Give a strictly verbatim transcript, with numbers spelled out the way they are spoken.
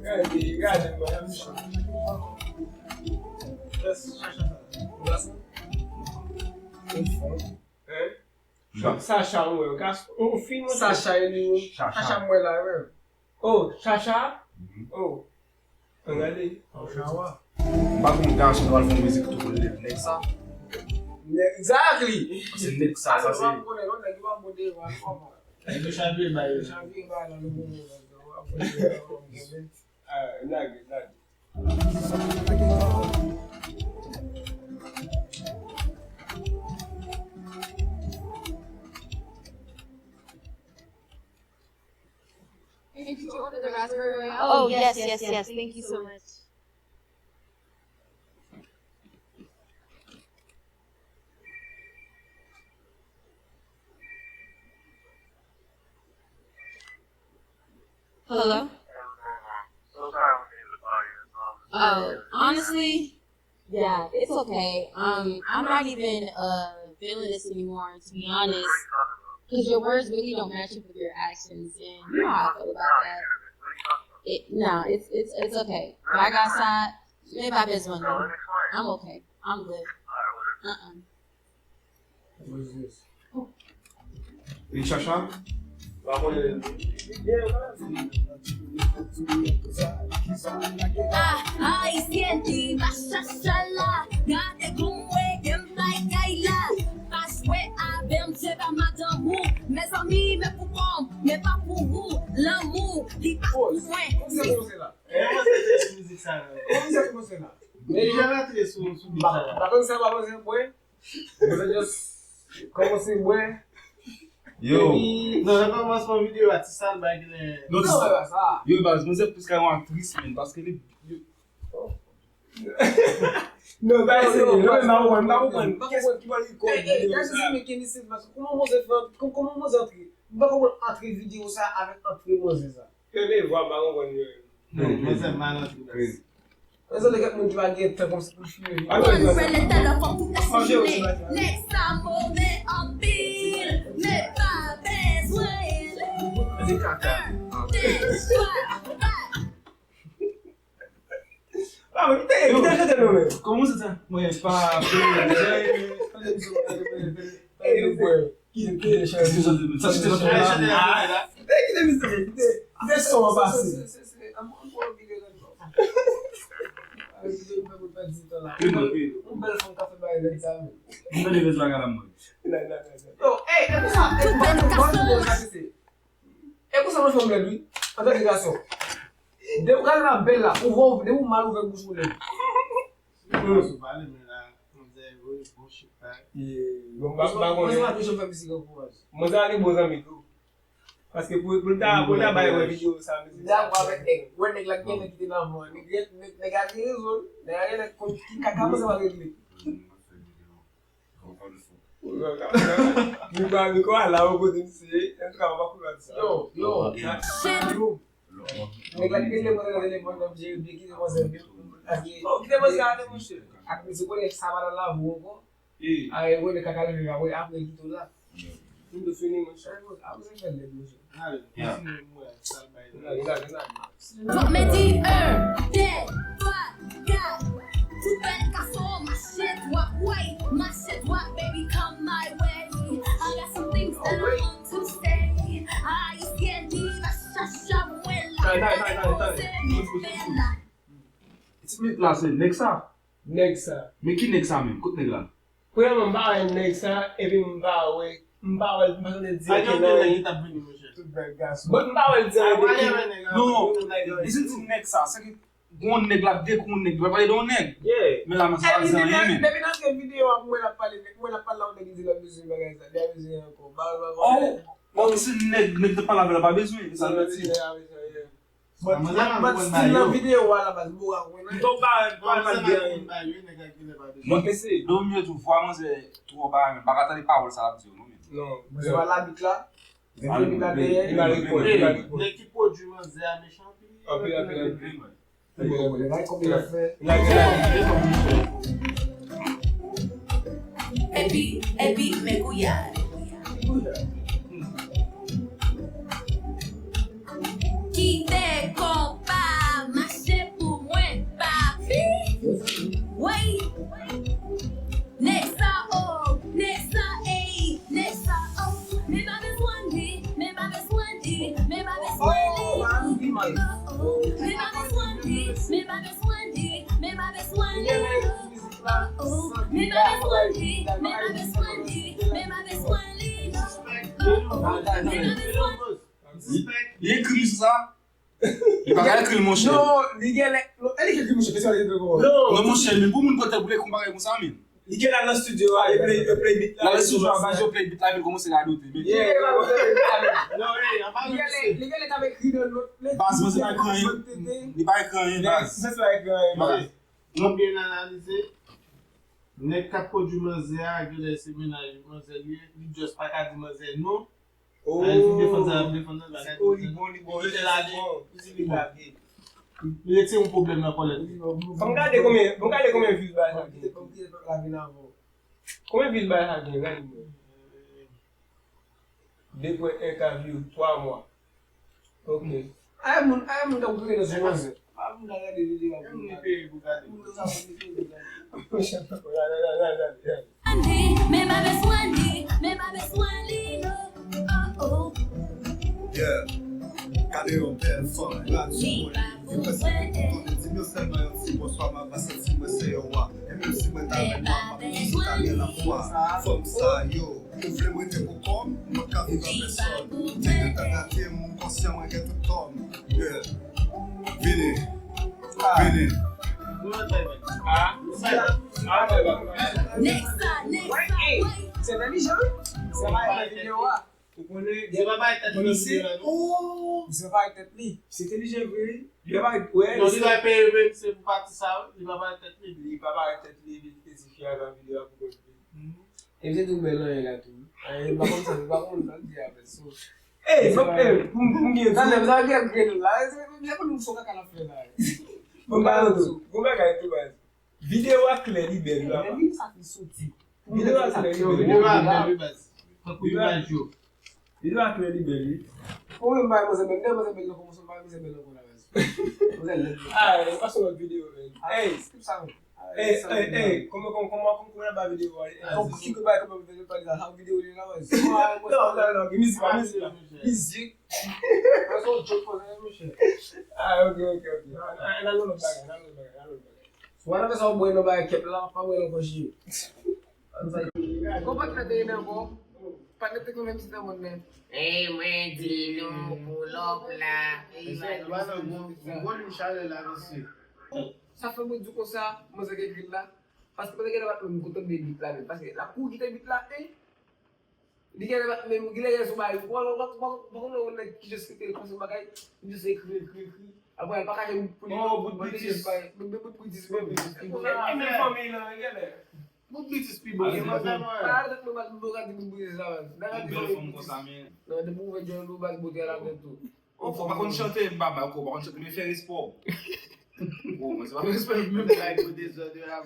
Gade, gade, man. Hein? Sacha, mwen, ou fin mwen. Sacha, e li, Chacha. Sacha, mwen la, wi. Oh, Chacha? Oh. An gade. Chawa. M pa konn gason ki pral fè yon mizik tou pou nèg sa. Exactly. Se nèg sa, sa se. Yo chavire bay yo. Chavire bay la, nou bon. Ah, nage, nage. Hey, did you order the raspberry? Oh, yes, yes, yes. Thank you so much. Hello? Oh, honestly, yeah, it's okay. Um, I'm not even uh feeling this anymore, to be honest, because your words really don't match up with your actions, and you know how I feel about that. It, no, it's it's it's okay. Like I said, maybe I've been one. I'm okay. I'm good. Uh-uh. Vin chacha. Ah, Ayisyen ki pa chacha la, gade kòman mwen gen bagay la. Pa jwe avè m, se pa madanm ou. Mezanmi, men pou kò m, men pa pou ou. Lanmou, li pa pou mwen. Kòman se kòmanse la? Kòman se kòmanse la? Men jan rantre sou sou bit la. Pa konn sa pa panse mwen. Mwen just kòmanse bwè. Yo. Non, nan kòmansman videyo a, ti sal bay genyen. Non, ti sal. Yo, baz, mwen se plis ka yon aktris, men, paske li. Non, ba se non, non, non, non, non, pa konprann ki bò li kò. Gade si men Kenny Sins, paske kòman mwen se fè, kòman mwen se antre. M pa konprann antre videyo sa avèk antre mwen se sa. Tande vwa m pa konprann yo. Non, mwen se mal antre. Mezanmi, gen moun ki pa gen tan kòmsi pou l fime videyo. Konn kwè lè talè fò pou ka fime. Nèg sa move anpil, men pa bezwen. Se kaka. De, twa, kat. Ah, men kite, kite chante non, men. Kòman se sa? Mwen pa bezwen. Kite, kite chante. Sa chante nan fon la. Kite, kite misye, kite. Kite son an pase. Yon bèl fanm ka fè bagay nèg sa, men. Mwen bezwen bagay la, mwen. Yo, ey, e pou sa, e pou sa, e pou sa mwen fè m lèd, wi. Antanke gason. Depi w gade la bèl la, ou vò, depi w mal ouvè bouch ou lèd. Sou pale, men la, manzè voye bon chita. Bon, ba, ba konnen. Mwen se pa toujou fè misye gen kouraj. Mwen se ale bon zanmi tou. Paske pou, pou l ta, pou l ta bay wè videyo sa, misye. Dakò avèk nèg. Wè nèg la gen nèg ki te nan van. Nèg, nèg, nèg a gen rezon. Nèg a gen nèg ki kaka mwen se pa regle. Mikwa, mikwa la, ou kote misye, antouka, ou pa konnen sa. Yo, yo. Nèg la ki te mwen nan telefòn nan, mwen kite mwen sèvi. Oh, kite mwen sèvi, monchè. Ak misye konnen sa pa nan lavi ankò. Ay, wè, le kaka leve, apre, apre, kite w la. Moun yo fini, monchè. Apre, sa fè lèd, monchè. Gade, gade, gade. Fòk mwen di, un, deux, trois, quatre. Pou bèl gason, mache dwat, way, mache dwat, baby, come my way. I got some things that I want to say. Ayisyen diva chacha mwen la. Gade kòman se mi fè la. Ti minit la, se nèg sa. Nèg sa. Men ki nèg sa menm? Kot nèg la? Premyèman, m pa wè nèg sa, epi m pa wè, m pa wè, m pa tande di ankenn anyen. Tout bèl gason. Bon, m pa wè l di anyen de ki. Non, li di nèg sa, se ki gon nèg la dekouvri yon nèg, li pa pale de yon nèg. Men la, mwen sa pa di anyen, men. Depi nan videyo a, mwen ap pale, mwen ap pale la, yon nèg ki di l ap bezwen bagay sa, li ap bezwen ankò. Oh, oh, se nèg, nèg te pale avè l pa bezwen, se sa l di. But, but, but still nan videyo a la baz, m pa wè. M pa wè, m pa wè l di anyen. Mwen kese. Domye tou, vwa manzè twò ba, men pa ka tande pawòl sa l ap di yo, non, men. Non. Manzè pa labit la. Li mal rekòd, li mal rekòd. Nèg ki pwodui manzè a mechan anpil. Anpil, anpil, anpil. Epi, epi, men kouyad. Me pa bezwen li, me pa bezwen li, me pa bezwen li, non. Me pa bezwen li, non. Li ekri m sou sa. Li pa ka ekri l monchè. Non, li gen lè. Non, e li ki ekri monchè, kesyon li ekri kòman? Non monchè, men pou moun pote boule konpare konsa men. Li gen la nan studio a, e play, e play beat la. Nan studio a, baz yo play beat la, epi l kòmanse radote. Men Yeah, bro. Li gen lè, li gen lè t ap ekri nan not. Baz, manzè pa ekri anyen. Li pa ekri anyen, baz. Manzè pa ekri anyen, baz. Mwen byen analize. Nèg k ap pwodui manzè a, genlè se mennaj manzè li ye, li just pa ka di manzè non. Ay, li defann sa, ap defann nan, bagay. Oh, li bon, li bon, li bon. Li lage. Li retire yon pwoblèm nan kòlèt li. Fò m gade konbyen, fò m gade konbyen views bagay sa gen. Konbyen views bagay sa gen, gade mwen. De pwen en K view, twa mwa. Ok. Ay moun, ay moun k ap gade nan sou manzè. Pa moun nan gade videyo a pou li peye pou gade. Moun nan sa pou li peye pou gade. Men pa bezwen li, men pa bezwen li, non. Oh, oh. Yeah. Gade yon bèl fanm, gratis. Li prèske tout konnen, di m yo sèlman yon ti bonswa, m ap santi mwen se yon wa. E menm si mwen ta renmen, m ap chita gen lafwa. Fanm sa yo, ou vle m rete pou kò m, m p ap ka viv ak pèsòn. Nèg yo ta gate m, m konsyan mwen gen tout tò m. Yeah. Vini. Vini. Next time, next time. Se entèlijan wi. Se pa yon videyo a. Ou konnen. Se pa bay tèt li nan videyo a non. Se pa bay tèt li. Se entèlijan vre wi. Li pa bay wè. Non, li bay peye vre, se pou pati sa wi. Li pa bay tèt li. Li pa bay tèt li, li te di fi a nan videyo a pou kont li. E m te tou bèl nan yè la tou. Ay, m pa konn sa, m pa konn sa m di avè so. Ey, m ap, ey, pou m, pou m gen. Sa menm sa gen grenn la. Se pou nou fò kaka la fè la. Bon, ba nou tou. Bon bagay tou baz. Videyo a klè, li bèl la. Men li sa ki soti. Videyo a klè, li bèl. Videyo a bèl wi baz. Tankou imaj yo. Videyo a klè, li bèl wi. Ou menm bay manzè bèl, lè manzè bèl nan kòmanse bay manzè bèl nan kò la baz. Manzè lèd. Ah, e pa sou lòt videyo men. Ey, skip sa men. Ey, ey, ey, kòman, kòman, kòman, kòman, kòman ba videyo a? Kòman, ki kòman, kòman videyo a? Videyo li la baz. Non, non, non, mizik, pa mizik la. Mizik. Mwen se yon joke konsa wi monchè. Ah, ok, ok, ok. An al nan lòt bagay, an al nan lòt bagay, an al nan lòt bagay. Wè nan fè sa w bwè nan bagay kèp la, pa bwè nan kòchi yo. Kon patnè te ye nan bon. Patnè te konn menm si nan moun men. Ey, mwen di nou pull up la. Ey, mwen di nou Volume chalè la mesye. Sa fè mwen di konsa, mwen se ke grid la. Paske mwen te gen nan patnè m kontan de bit la men. Paske la kou ki te bit la, ey. Li genlè pa menm, genlè gen sou bagay. Bon, bon, bon, bon, bon, nèg ki jis kite l panse bagay, li jis ekri, ekri, ekri. Apre, l pa ka gen pou li. Oh, bout britis. Bout britis, bout britis. E men fanmi lan, genlè. Bout britis pi bon. Genlè pa ka di bout britis la. Bèl fanm konsa men. Non, depi ou fè djòl ou baz bote a ladan tou. Ou pa konn chante, baba, ou pa konn chante, men fè respè. Bon, mwen se pa fè respè, menm bagay pou dezòd yo la.